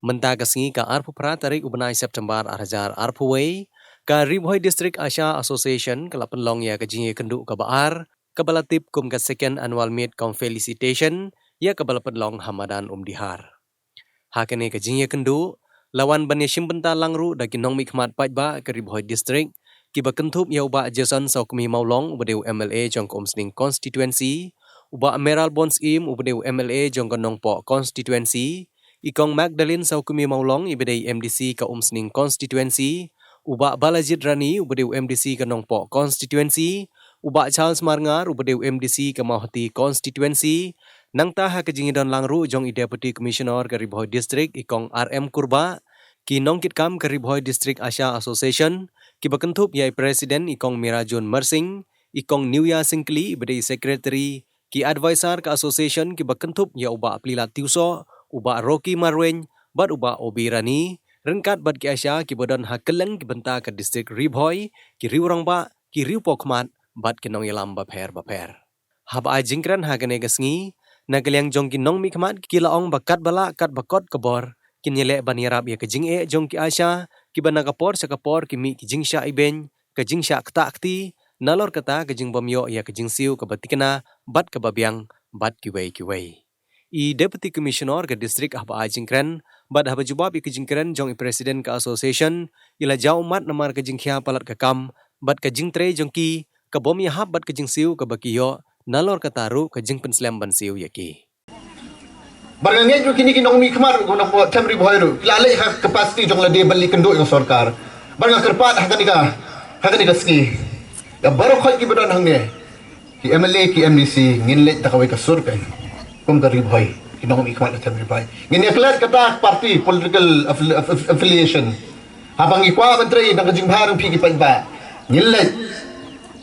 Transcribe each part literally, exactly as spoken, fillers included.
Mynta ka sngi ka arphew phra tarik u bnai September ar hajar arphew wei, ka Ri Bhoi District ASHA Association ka la pynlong ïa ka jingïakynduh kaba ar, kaba la tip kum ka Second Annual Meet cum Felicitation, ïa kaba la pynlong ha madan Umdihar. Ha kane ka jingïakynduh, la wan ban ïashim bynta lang ruh da ki nongmihkhmat paidbah ka Ri Bhoi District, kiba kynthup ïa u Bah Jason Sawkmie Mawlong uba dei u M L A jong ka Umsning Constituency, u Bah Mayral Born Syiem uba dei u M L A jong ka Nongpoh Constituency, i Kong Magdalene Sawkmie Mawlong iba dei M D C ka Umsning Constituency, u Bah Balajied Rani uba dei u M D C ka Nongpoh Constituency, u Bah Charles Marngar uba dei u M D C ka Mawhati Constituency, nangta ha ka jingïadon lang ruh jong i Deputy Commissioner ka Ri Bhoi District i Kong R M Kurbah, ki nongkitkam ka Ri Bhoi District ASHA Association, kiba kynthup ïa i President i Kong Mirajun Marsing, i Kong Niwya Syngkli iba dei i Secretary, ki advisor ka association kiba kynthup ïa u Bah Plilat Tiewsoh, u Bah Rocky Marwein, bad u Bah Obi Rani, ryngkat bad ki ASHA kiba don ha kylleng ki bynta ka district Ri Bhoi, ki riew rangbah, ki riew pawkhmat, bad ki nongïalam bapher bapher. Haba ai jingkren ha kane ka sngi, na ka liang jong ki nongmihkhmat ki la ong ba katba lah katba kot ka bor, kin ïaleh ban ïarap ïa ka jingeh jong ki ASHA, kiba na ka por sha ka por ki mih ki jingshah ibeiñ, ka jingshah ktah kti, nalor kata ka jingbym ïoh ïa ka jingsiew kaba thikna, bad kaba biang, bad kiwei kiwei. I Deputy Commissioner ka district haba ai jingkren, bad haba jubab ïa ka jingkren jong i President ka Association, i la jaw ummat namar ka jingkhia palat ka kam, bad ka jingtrei jong ki, ka bym ïahap bad ka jingsiew kaba ki ïoh, nalor kata ruh ka jingpynslem ban siew ïa ki. Bad nga ngeit ruh kine ki nongmihkhmat ruh, ki nongpoh them Ri Bhoi ruh, ki la leh ha capacity jong lade ban leit kynduh ïa ka sorkar. Bad nga kyrpad ha kane ka, ha kane ka sngi, ïa baroh khoit kiba don hangne, ki M L A, ki M D C, ngin leit da kawei ka sur kein. Kum ka Ri Bhoi, ki nongmihkhmat ka them Ri Bhoi. Ngin ïa klet kata party, political affili-, aff-, aff-, affiliation. Haba ngi kwah ban trei na ka jingbha jong phi ki paidbah, ngin leit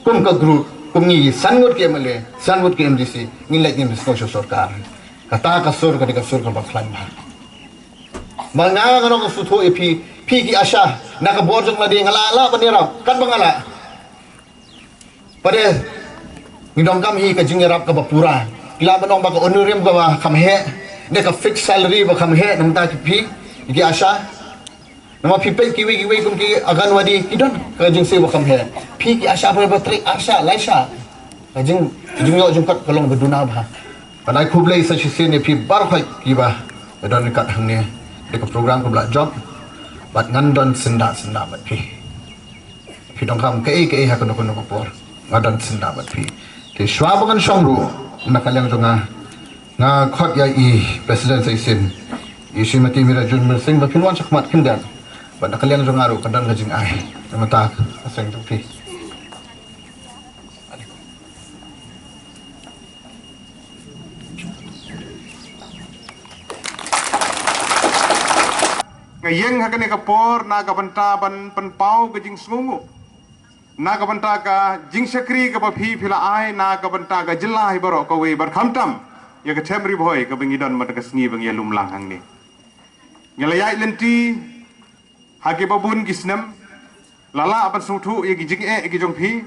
kum ka group, kum ngi san ngut ki M L A, san ngut ki M D C, ngin leit ngin sngewsih sorkar. Kata ka sur, kata ka sur kaba khlaiñ bha. Ma nga nga nong sngewthuh ïa phi, phi ki ASHA, na ka bor jong lade nga lah lah ban ïarap, katba nga lah. Pat de ngi donkam hi ka jingïarap kaba pura. Ki lah ban ong ba ka honorarium kaba kham heh, ne ka fixed salary ba kham heh, na ka bynta ki phi ki ASHA. Namar phi peit kiwei kiwei kum ki Anganwadi ki don ka jingsiew ba kham heh. Phi ki ASHA ba, ba trei ar shah lai shah. Ka jing, jingïoh jingkot ka long ba duna bha. Nga ai khublei sa shisien ïa phi baroh khoit kiba don ryngkat hangne. Dei ka program kaba la jop. Bad ngan don syndah syndah bad phi. Phi donkam kaei kaei ha kano kano ka por, nga don syndah bad phi. Te shuwa ba ngan shong ruh, na ka liang jong nga, nga khot ïa i President sa shisien, i Srimati Mirajun Marsing, ba phin wan shakhmat khyndiat. Bad na ka liang jong nga ruh ka don ka jingai na ka bynta ka seng jong phi. Nga ïeng ha kane ka por na ka bynta ban pynpaw ka jingsngewnguh, na ka bynta ka jingshakri kaba phi phi la ai na ka bynta ka jylla hi baroh kawei, bad khamtam ïa ka them Ri Bhoi kaba ngi don mynta ka sngi ba ngi ïalum lang hangne. Ngi la ïaid lynti ha kiba bun ki snem, la lah ban sngewthuh ïa ki jingeh ki jong phi,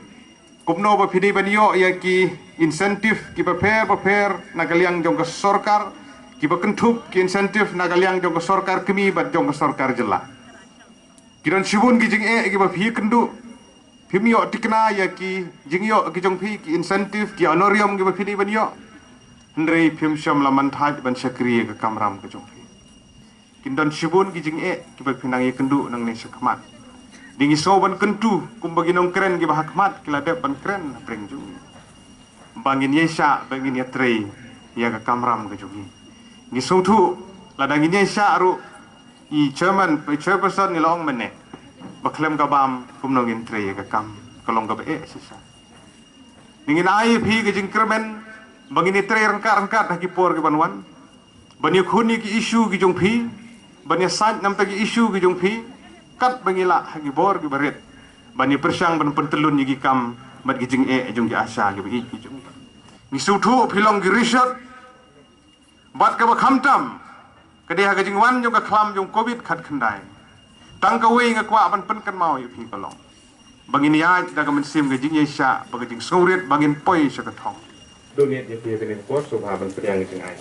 kumno ba phi dei ban ïoh ïa ki incentive kiba pher bapher na ka liang jong ka sorkar, kiba kynthup ki incentive na ka liang jong ka sorkar kmie bad jong ka sorkar jylla. Ki don shibun ki jingeh kiba phi ïakynduh, phim ïoh thikna ïa ki jingïoh ki jong phi, ki incentive, ki honorarium kiba phi dei ban ïoh. Hynrei phim shym la mynthait ban shakri ïa ka kamram ka jong phi. Kin don shibun ki jingeh kiba phi nang ïakynduh nangne shakhmat. Te ngi sngew ban kyntu kumba ki nongkren kiba ha khmat ki la dep ban kren ha pdeng jong ngi, ba ngin ïaishah, ba ngin ïatrei ïa ka kamram ka jong ngi. Ngi sngewthuh lada ngin ïaishah ruh, i chairman, i chairperson ngi la ong mynne ba khlem ka bam kumno ngin trei ïa ka kam, ka long kaba eh shisha. Te ngin ai ïa phi ka jingkyrmen ba ngin ïatrei ryngkat ryngkat ha ki por kiban wan, ban ïakhun ïa ki issue ki jong phi, ban ïasaid namar ki issue ki jong phi, katba ngi lah ha ki bor kiba rit, ban ïapyrshang ban pyntyllun ïa ki kam bad ki jingeh jong ki ASHA kiba ïeit ki jong ngi. Ngi sngewthuh phi long ki rishot, bad kaba khamtam ka dei ha ka jingwan jong ka khlam jong Covid khatkhyndai. Tang kawei nga kwah ban pynkynmaw ïa phi ka long ba ngin ïaid da ka mynsiem ka jingïaishah bad ka jingsngewrit ba ngin poi sha ka thong. Donate ïa phi ha kane ka por, sngewbha ban pdiang ka jingai.